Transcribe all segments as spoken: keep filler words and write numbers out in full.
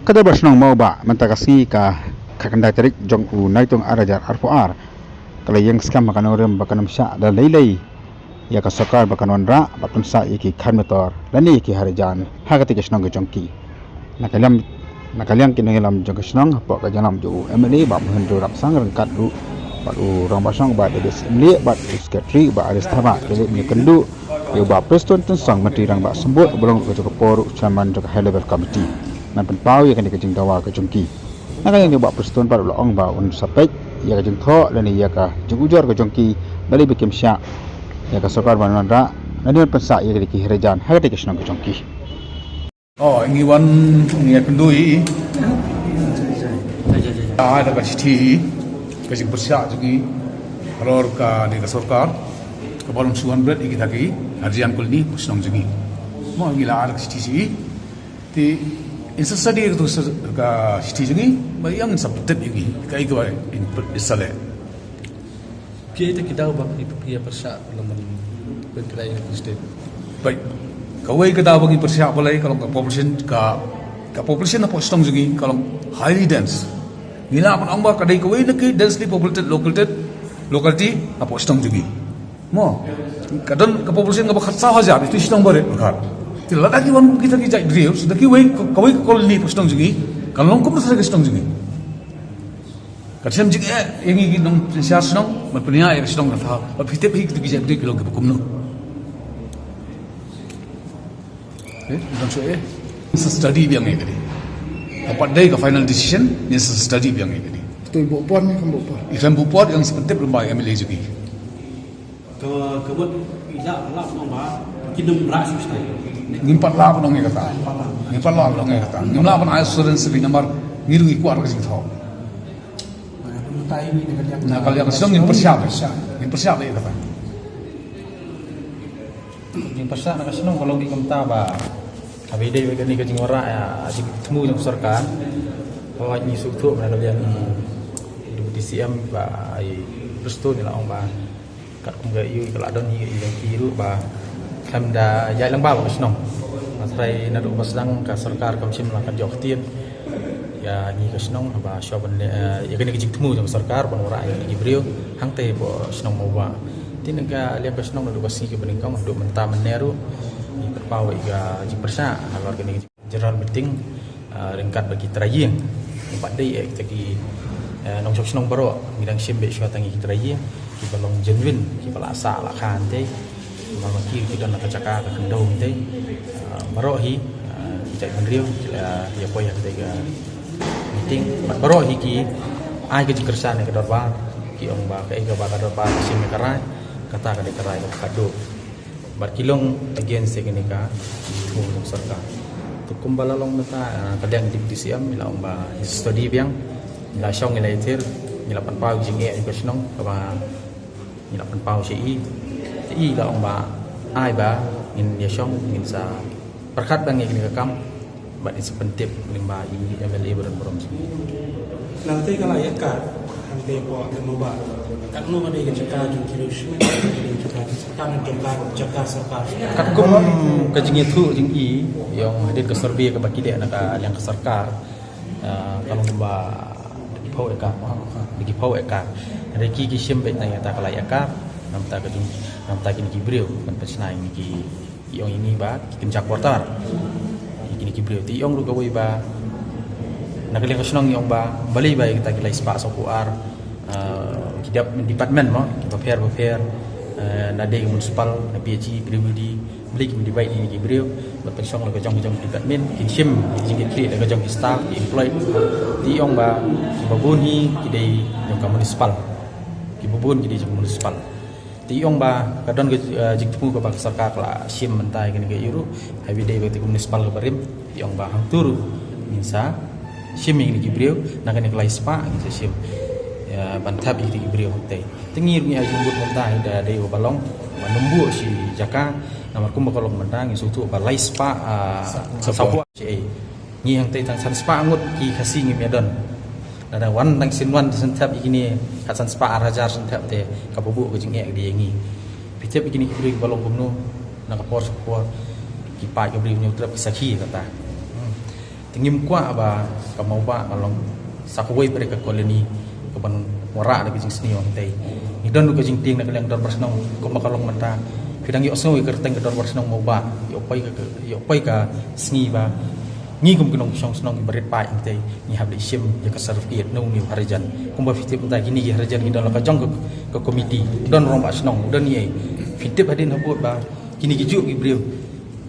Ka Dorbar Shnong Mawbah mynta ka sngi ka khatkhyndai tarik jong u Naitung ar hajar arphew ar ka la ïeng skhem ha ka nongrim ba kan ym shah da lei lei ïa ka sorkar ba kan wanrah bad pynsah ïa ki khadmetor lane ïa ki harijan ha katei ka shnong ka jong ki. Na ka liang, na ka liang ki nongïalam jong ka shnong hapoh ka jingïalam jong u M L A Bah Mahendra Rangsan ryngkat ruh bad u Rangbah Shnong Bah David Syiemlieh bad u Secretary Bah Aris Thabah ki la ïakynduh ïa u Bah Prestone Tynsong Myntri Rangbah Symbud uba long ruh ka jong ka por u Chairman jong ka High Level Committee ban pynpaw ïa kane ka jingdawa ka jong ki. Na ka liang jong u Bah Prestone pat u la ong ba un sa peit ïa ka jingthoh lane ïa ka jingujor ka jong ki balei ba kim shah ïa ka sorkar ban wanrah lane ban pynsah ïa kane ki harijan ha katei ka shnong ka jong ki. Oh, ngi wan ngi ïakynduh ïa i. Ah, da ka shithi ka jingpyrshah jong i halor kane ka sorkar kaba long shu wanbret ïa kita ki harijan kol ni shnong jong i. Mo ngi la ai da ka shithi sha i. Te in sa study ïa ka shithi jong i ba ïa ngin sa pyntip ïa i kaei kaba in sa leh. Phi ïa kita ki daw ba phi phi ïa pyrshah lem ban pynkylla ïa ka state. Bai, kawei ka daw ba ngi pyrshah balei ka long ka population ka, ka population hapoh shnong jong ngi ka long highly dense. Ngi lah ban ong ba ka dei kawei na ki densely populated locality, locality hapoh shnong jong ngi. Mo, ka don ka population kaba khatsaw hajar, ito i shnong barit bad khat. Te lada ki wan kum kita ki jait briew, sa da kiwei, kawei ka colony hapoh shnong jong ngi kan long kum na ka shnong jong ngi. Ka shem jingeh ïa ngi ki nongshynshar shnong ban pynïaid ïa ka shnong ka thaw. Ba phi tip hi kita ki jait briew ki long kiba kumno. Eh, ngin sa study biang ïa kane. Ka pat dei ka final decision, ngin sa study biang ïa kane. To i buh por ne kam buh por? I kam buh por, ïa ngin sa pyntip lyngba ïa ka M L A jong ngi. Ka, ka mut i lah, lah ban ong ba kin ym rah shuh shuh. Ngim pat lah ban ong ïa kata. Ngim pat lah ban ong ïa kata. Ngim lah ban ai assurance ïa phi namar ngi ruh ngi kwah ka jingthoh. Na ka liang ka shnong ngin pyrshah. Ngin pyrshah ïa kata. Jingpyrshah na ka shnong ka long dei kumta ba haba ïadei bad kane ka jingwanrah ïa jingthmu jong sorkar. Hooid ngi sngewthuh ba na ka liang i Deputy C M ba i Prestone i la ong ba katkum ka ïa ka la don hi ka ïa ki ruh ba khlem da ïaid lyngba bad ka shnong. Hynrei naduh ba sdang ka sorkar kam shym la kat ïoh ktien ïa ngi ka shnong ba shuwa ban leh, eh, ïa kane ka jingthmu jong ka sorkar ban wanrah ïa kine ki briew hangtei hapoh shnong Mawbah. Te na ka liang ka shnong naduh ka sngi kaba nyngkong haduh mynta mynne ruh ngi pynpaw ïa ka jingpyrshah halor kane ka general meeting, eh, ryngkat bad ki trai ïing. Bad dei ïa kita ki, eh, nongshong shnong baroh ngi dang shim beit shuwa tang ïa ki trai ïing kiba long genuine, kiba la sah la kha hangtei. Namar ma ki ki don ha ka jaka ka khyndew hangtei. Ah, baroh hi, ah, ki jaitbynriew ki la ïa poi hangtei ka meeting. Bad baroh hi ki ai ka jingkyrshan ïa ka dorbar, ki ong ba kaei kaba ka dorbar ka shim ïa ka rai, kata ka dei ka rai kaba khatduh. Bad ki long against ïa kane ka jingthmu jong sorkar. Te kumba la long mynta, ah, ka liang Deputy C M i la ong ba i study biang, i la shong i la ïathir, i la pynpaw jingeh ïa ka shnong kaba ngi la pynpaw sha i. Te i la ong ba ai ba ngin ïa shong, ngin sa pyrkhat ba ngi kane ka kam bad ngin sa pyntip lyngba i M L A ba don burom jong ngi. Nangta ka la ïa ka hangta hapoh Mawbah. Katno ka dei ka jaka jong ki riew shmit, ka dei ka jaka jong sorkar, jaka sorkar. Katkum ka jingïathuh jong i, ïong hadien ka survey kaba ki leh na ka liang ka sorkar. Ah, ka long kumba da ki phew ekar, da ki phew ekar. Hynrei ki, ki shim beit na ïa kata ka lai ekar. Namar kata ka jing, namar kata kine ki briew ban pynshna ïa kine ki, ki ong ïa ngi ba ki kynja quarter ïa kine ki briew. Te i ong ruh kawei ba na ka liang ka shnong i ong ba balei ba ïa kita ki lai spah sawphew ar, ah, ki dep department mo, ki bapher bapher, eh, na dei ka municipal, na P H E, P W D, Bli kim divide ïa ki briew bad pynshong la ka jong ka jong ki department, kin shim jingkitkhlieh la ka jong ki staff, ki employed. Te i ong ba kiba bun hi ki dei jong ka municipal, kiba bun ki dei jong ka municipal. Te i ong ba ka don ka, eh, jingthmu kaba ka sorkar ka la shim mynta ïa kane ka ïa ruh, haba dei ba ka municipal kaba rim. Te i ong ba hangto ruh ngin sa shim ïa kine ki briew, na kane ka lai spah ngin sa shim, ïa, ban thep ïa kine ki briew hangtei. Te ngi ruh ngi ai jingmut mynta, da dei ba long ba nym buh shi jaka, namar kumba ka long mynta ngi sngewthuh ba lai spah, ah, sawphew shi ei. Ngi hangtei tang san spah ngut ki Khasi ngim ïa don. Lada wan tang sien wan sien thep ïa kine, kat san spah ar hajar sien thep te kaba buh ka jingeh ka dei ïa ngi. Phi tip ïa kine ki briew kiba long kumno, na ka por sha ka por ki paid ka briew Hynñiewtrep ki sakhi kata. Hmm. Te Ngim kwah ba ka Mawbah ka long sa kawei pat ka colony kaban wanrah da ka jingsniew hangtei. Ngi don ruh ka jingtieng na ka liang dorbar shnong kumba ka long mynta. Phi dang ïohsngew ïa ka kyrteng ka dorbar shnong Mawbah, ïoh poi ka, ïoh poi ka sngi ba ngi kum ki nongshong shnong kiba rit paid hangtei ngi hap leit shim ïa ka certificate na une u Harijan. Kumba phi tip mynta kine ki Harijan ki don la ka jong ka, ka komiti, don rangbah shnong, don ïa, phi tip hadien habud ba kine ki juh ki briew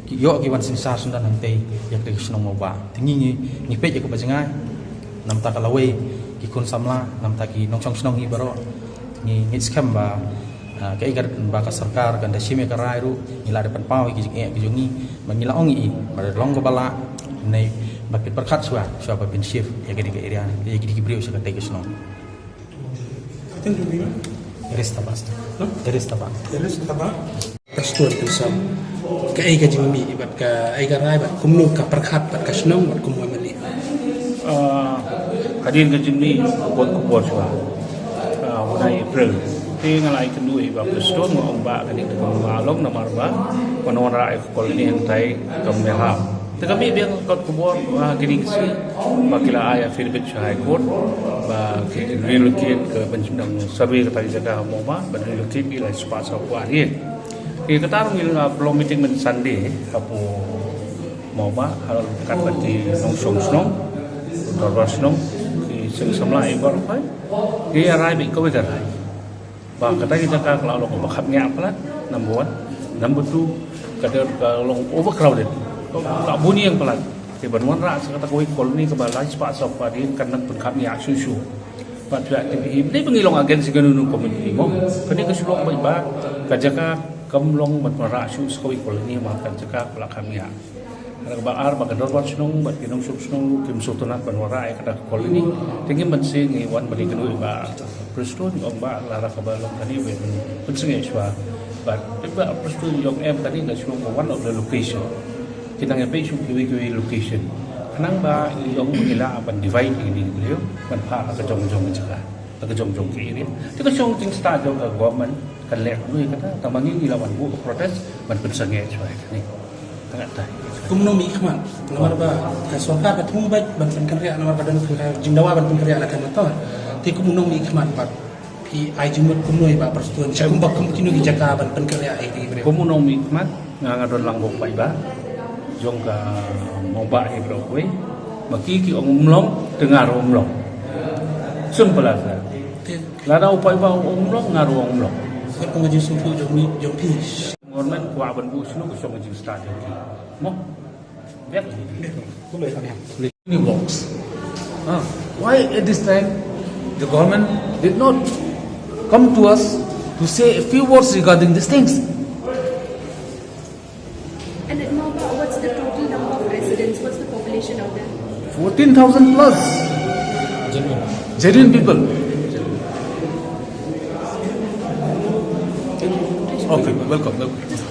ki ïoh ki wan synshar syndon hangtei ïa ka shnong Mawbah. Te ngi, ngi, ngi peit ïa kaba jngai. Namta ka lawei ki khun samla, namta ki nongshong shnong ngi baroh. Ngi, ngi skhem ba, ah, kaei kaba ka sorkar kan da shim ïa ka rai ruh, ngi la da pynpaw ïa ki jingeh ki jong ngi. Ba ngi la ong ïa i ba long kaba lah, ne ba phin pyrkhat shuwa, shuwa ba phin shift ïa kane ka area, ïa kine ki briew sha katei ka shnong. Erista ba. Huh? Erista ba. Erista ba. Ka stua kan sam. Kaei ka jingmih bad kaei ka rai bad kumno ka pyrkhat bad ka shnong bad kumno mali. Ah, hadien ka jingmih ka bor ka bor shuwa. Ah, u nai April. Te nga la ïakynduh ïa i Bah Prestone, nga ong Bah, kane ka kam ba long namar ba wan wanrah ïa ka colony hangtai kam ïahap. Te ka mih biang ka kot khubor, ah, kine ki sngi ba ki la ai affidavit sha High Court ba ki relocate, ka ban shim dang survey kata ka jaka ha Mawbah, ban relocate ki lai spah saw phew ar ïing. Ki kata ruh ngi la pynlong meeting myn Sunday hapoh Mawbah, ha ryngkat bad ki nongshong shnong, dorbar shnong, ki seng samla, i baroh. Ki ïa rai beit kawei ka rai. Ba kata ki jaka ka la long kaba khapngiah palat, number one. Number two, ka dei ka long overcrowded. Ka bun ïing palat. Te ban wanrah sa kata kawei colony kaba lai spah saw phew ar ïing kan nang pynkhapngiah shuh shuh. Bad phi ïa tip hi, ne ba ngi long against ïa kano kano ka community mo. Kane ka shu long ba, ba ka jaka kam long ban wanrah shuh sa kawei colony, ma ka jaka ka la khapngiah. Kaba ar ba ka dorbar shnong bad ki nongshong shnong ruh kim sngewtynnat ban wanrah ïa kata ka colony. Te ngim banse, ngi wan ban ïakynduh ïa i Bah Prestone, ong Bah, lada kaba long kane, ban pynsngew shuwa. Bad i Bah Prestone i ong em, kane ka shu long ka one of the location. Ki nang ïa peit shuh kiwei kiwei location. Khnang ba i ong ba ngi lah ban divide ïa kine ki briew ban phah ha ka jong jong ka jaka, ha ka jong jong ka area. Te ka shong jingstad jong ka government kan leh kumno ïa kata, tang ba ngi, ngi la wan buh ka protest ban pynsngew shuwa ïa kane. Tang katta. Kumno mih khmat, namar ba ka sorkar ka thmu beit ban pynkynriah, namar ba don ka jingdawa ban pynkynriah la ka motor. Te kumno mih khmat bad phi ai jingmut kumno ïa i Bah Prestone, sha kumba kum kino ki jaka ban pynkynriah ïa ki briew. Kumno mih khmat, nga, nga don lang bok paidbah jong ka Mawbah hi baroh kawei. Ma ki ki ong ym long, te nga ruh ym long. Simple as that. Te lada u paidbah u ong ym long, nga ruh ong ym long. Ka kum ka jingsngewthuh jong mi, jong phi. Government kwah ban buh shano ka shong ka jingstad jong ki. Mo? Biang. Works. Ah, why at this time the government did not come to us to say a few words regarding these things? And at Mawbah, what's the total number of residents? What's the population out there? Fourteen thousand plus. Genuine. Genuine people. Okay, welcome, welcome.